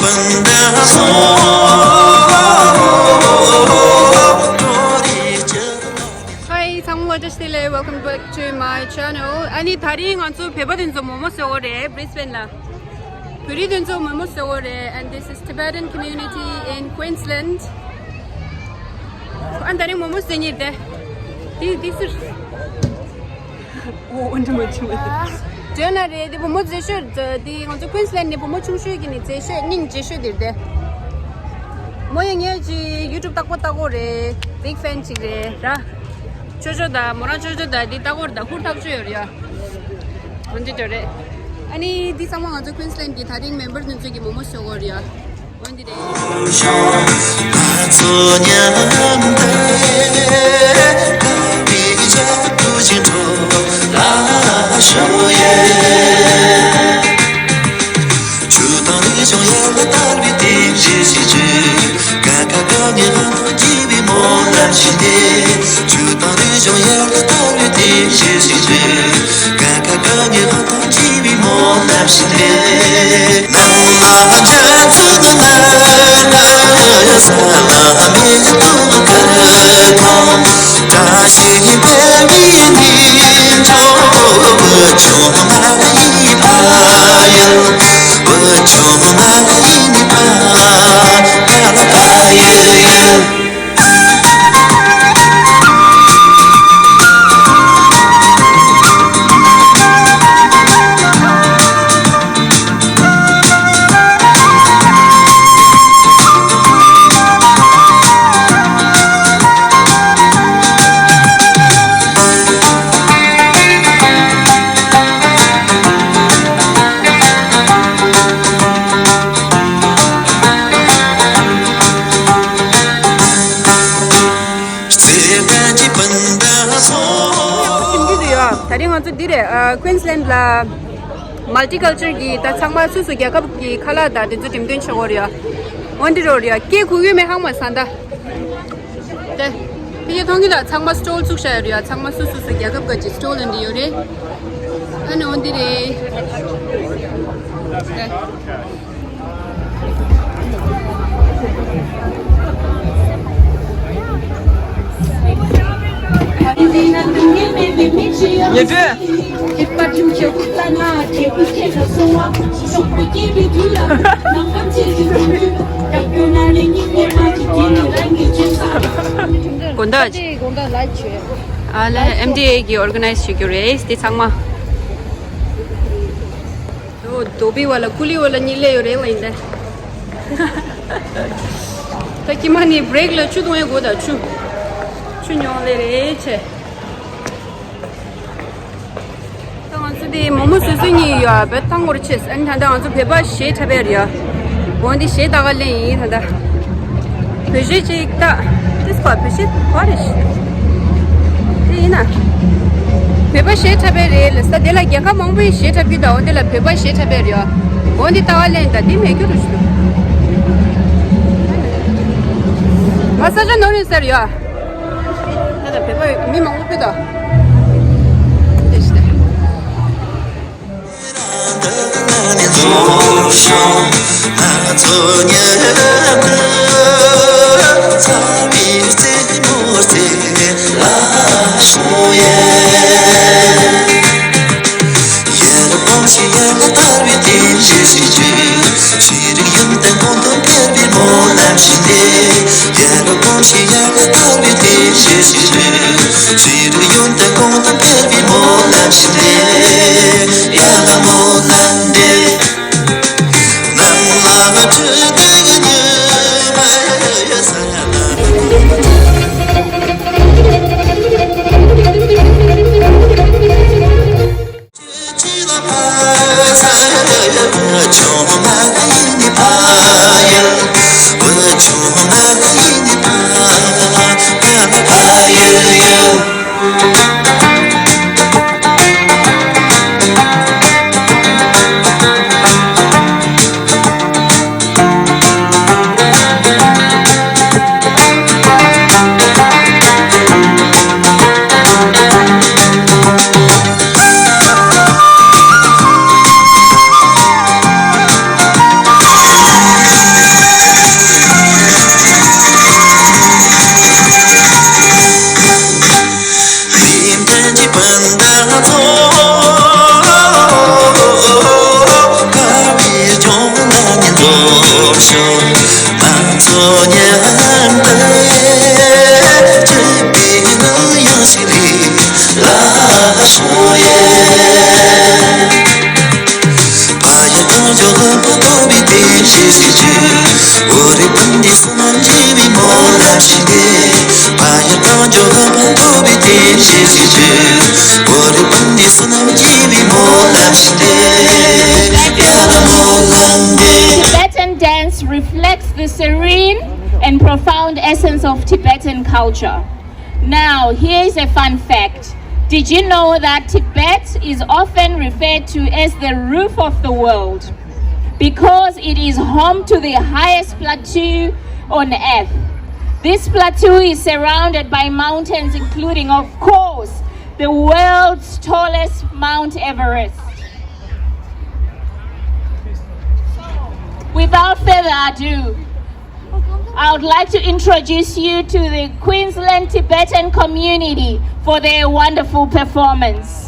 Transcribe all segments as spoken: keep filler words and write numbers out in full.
Hi, ཚང་མ་བཀྲ་ཤིས་བདེ་ལེགས། Welcome back to my channel. ཨ་ནི་དེ་རིང་ང་ཚོ་བོད་པ་དེ་ཚོ་མོག་མོག་ཟ་གི་ཡོད་རེད། Brisbane ལ། བོད་རིགས་དེ་ཚོ་མོག་མོག་ཟ་གི་ཡོད་རེད། And this is Tibetan community in Queensland. ཨ་ནི་དེ་རིང་མོག་མོག་ཟ་མཁན་དེ། དེ་དེ་ཟེར། འོ་འདི་མ་ཆུང་མ་དེ། དོན་ལ་རེད། དེ་བུ་མོ་མཛེས་ཤོས་དེ་ང་ཚོ་Queensland ནས་བུ་མོ་ཆུང་ཤོས་ཀྱི་ནི་མཛེས་ཤོས། སྙིང་རྗེ་ཤོས་དེ་རེད། མོ་ཡང་ངའི་ཅི་YouTube རྟག་པར་ལྟ་གི་ཡོད་རེད། Big fan ཅིག་རེད་ར། ཅོ་ཅོ་དང་མོ་རང་ཅོ་ཅོ་དང་དེ་ལྟ་གི་ཡོད་རེད། ད་ཧུར་ཐག་ཆོད་ཡོད་རེད་ཡ། འོ་འདི་འདྲ་རེད། ཨ་ནི་འདི་ཚང་མ་ང་ཚོ་Queensland གི་དེ་རིང་མེམ་བར་དེ་ཚོ་གི་མོག་མོག་ཟ་གི་ཡོད་རེད་ཡ། འོ་འདི་རེད། ཞིམ་རྒྱུ་འདུག་ཡ། དེ་རིང་ང་ཚོ་འདི་རེད། ཨ། Queensland ལ་multiculture གི་ད་ཚང་མ་སོ་སོ་རྒྱལ་ཁབ་ཀྱི་ཁ་ལག་དང་དེ་ཚོ་འགྲེམས་སྟོན་བྱེད་ཀྱི་ཡོད་རེད་ཡ། འོ་འདི་རེད་ཡ། སྐད་གོ་གི་ཡོད་མེད་ཧ་མ་སང་ད། དེ། ཕ་གིར་མཐོང་གི་ལ་ཚང་མ་stall བཙུགས་བཞག་ཡོད་རེད་ཡ། ཚང་མ་སོ་སོ་སོ་རྒྱལ་ཁབ་ཀྱི་stall འདི་ཡོད་རེད། ཨ་ནི་འོ་འདི་རེད། དེ། ཉེ་དྲོད། དགོང་དག་ཨ་ལས་ཨེམ་ཌི་ཨེ་གིས་ཨོར་ག་ནའིཛ་བྱེད་རྒྱུ་རེད་དེ་ཚང་མ། ཨོ་དོ་པི་ཝ་ལ་ཀུ་ལི་ཝ་ལ་གཉིས་སླེབས་ཡོད་རེད་ལ་ཡིན་ད། ད་ཁྱི་མ་ནི་བྷི་རེག་ལ་ཆུ་འཐུང་ཡས་དགོས་ད། ཆུ། ཆུ་ཉོ་སླེབས་རེད་ཆེ། ད་ང་ཚོ་དེ་མོག་མོག་བཟོ་སྲོལ་གཉིས་ཡོད་ཨ། བོད་ཐང་སྐོར་ཆེ། ཨ་ནི་ད་ལྟ་ང་ཚོ་བོད་པ་གཞས་འཁྲབ་པ་རེད་ཡ། འོ་འདི་གཞས་ལྟ་ག་སླེབས་ཡིན་ད་ལྟ། བོད་གཞས་ཅིག་ལྟ། ཏིས་པ་བོད་གཞས་ག་རེ་ཞིག་དེ་ཡིན་ན། བོད་པ་གཞས་འཁྲབ་པ་རེད་ལ་ས་དེ་ལ་རྒྱལ་ཁབ་མང་པོའི་གཞས་འཁྲབ་ཀྱི་འདུག་འོ་འདི་ལ་བོད་པ་གཞས་འཁྲབ་པ་རེད་ཡ། འོ་འདི་ལྟ་ག་སླེབས་ཡིན་ད། འདི་མེད་རྒྱུ་རུ་ཞིག་འདུག་ང་ས་ཆ་ནོར་ཡིན་ཟེར་ཡ། ད་ལྟ་བོད་པ་མི་མང་པོ་ཕེབས་འདུག་དེ་ཞིག་ད། Tibetan dance reflects the serene and profound essence of Tibetan culture. Now, here is a fun fact. Did you know that Tibet is often referred to as the roof of the world because it is home to the highest plateau on earth? This plateau is surrounded by mountains, including, of course, the world's tallest Mount Everest. Without further ado, I would like to introduce you to the Queensland Tibetan community for their wonderful performance.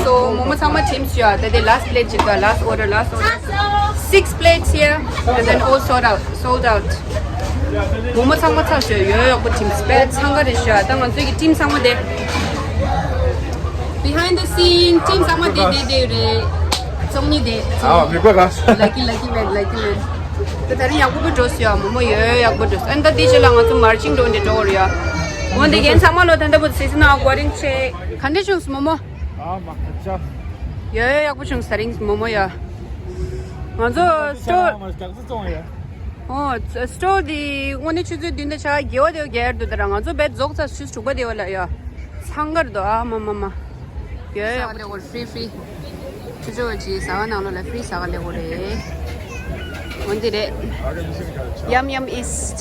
So, མོག་མོག་ཚང་མ་ཁྲིམས་ཡོད། ད་དེ་last plate ཅིག་དང་last order, last order. Six plates here and then all sold out, sold out. མོག་མོག་ཚང་མ་ཚར་ཤོག་ཡོད། ཡག་པོ་ཁྲིམས་དཔེ་འཚང་ཁ་རེད་ཤག་ད་ང་ཚོའི་ཁྲིམས་ཚང་མ་དེ། Behind the scene ཁྲིམས་ཚང་མ་དེ་དེ་དེ་རེད། ཙོང་ནི་དེ། ཨ་མི་པ་ག Lucky, lucky man, lucky man. ད་ད་རིང་ཡག་པོ་པོ་འགྲོ་སོང་ཡ། མོག་མོག་ཡོད་ཡག་པོ་འགྲོ་སོང་། ཨ་ད་དེ་རྗེས་ལ་ང་ཚོ་marching འགྲོ་འདི་འགྲོ་བར་ཡ། འོན་ཏེ་རྒན་ཚང་མ་ལོ་ད་ལྟ་བུ་སི་སི་ན་ཀོ་རིན་ཆེ། ག་འདྲ་བྱུང་སོང་མོག་མོག་ཨ་མ་ཁ་ཆ། ཡ་ཡ་ཡག་པོ་བྱུང་ས་རིང་མོག་མོག་ཡ། ང་ཚོ་སི་ཊོལ། ཨོ་སི་ཊོལ་འདི་དངོས་གནས་ཆུ་ཚོད་བདུན་དང་ཕྱེད་ཀ་བརྒྱད་པ་དེ་བརྒྱད་འདུག་ད་ར་ང་ཚོ་བེད་རྫོགས་ཚར་ཆུ་ཚོད་དྲུག་པ་དེ་བ་ལ་ཡ། ཚང་ཀར་དུ་ཨ་མ་མ་མ། ཡ་ཡ་ཡག་པོ་ལེགས་པོ་རེད། ཧྥི་རི་ཧྥི་རི། ཆུ་ཚོད་ཅིག་ཟ་ག་ནང་ལོགས་ལ་ཧྥི་རི་ཟ་ག་ལེགས་པོ་རེད། འོན་ཏེ་རེད། Yum yum east.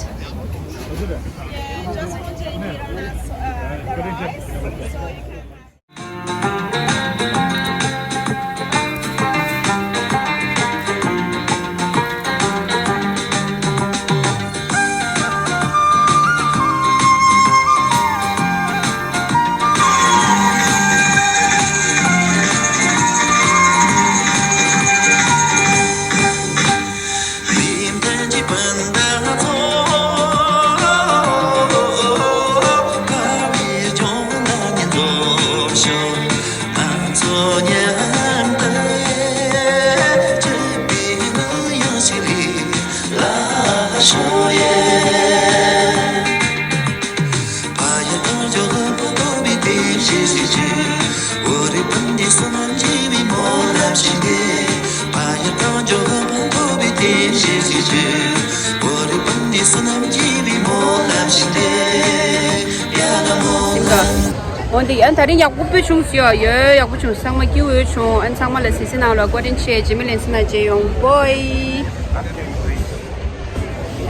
འོན་ཏེ་ཡང་ད་རིང་ཡག་པོ་པོ་བྱུང་སོང་ཡ། ཡོད་ཡག་པོ་བྱུང་། ཚང་མ་སྐྱིད་པོ་བྱུང་། ཨན་ཚང་མ་ལ་སི་སི་ནང་ལ་བཀའ་དྲིན་ཆེ། རྗེས་མ་ལན་སི་ན་མཇལ་ཡོང་། Bye.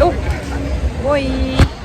Oh, bye.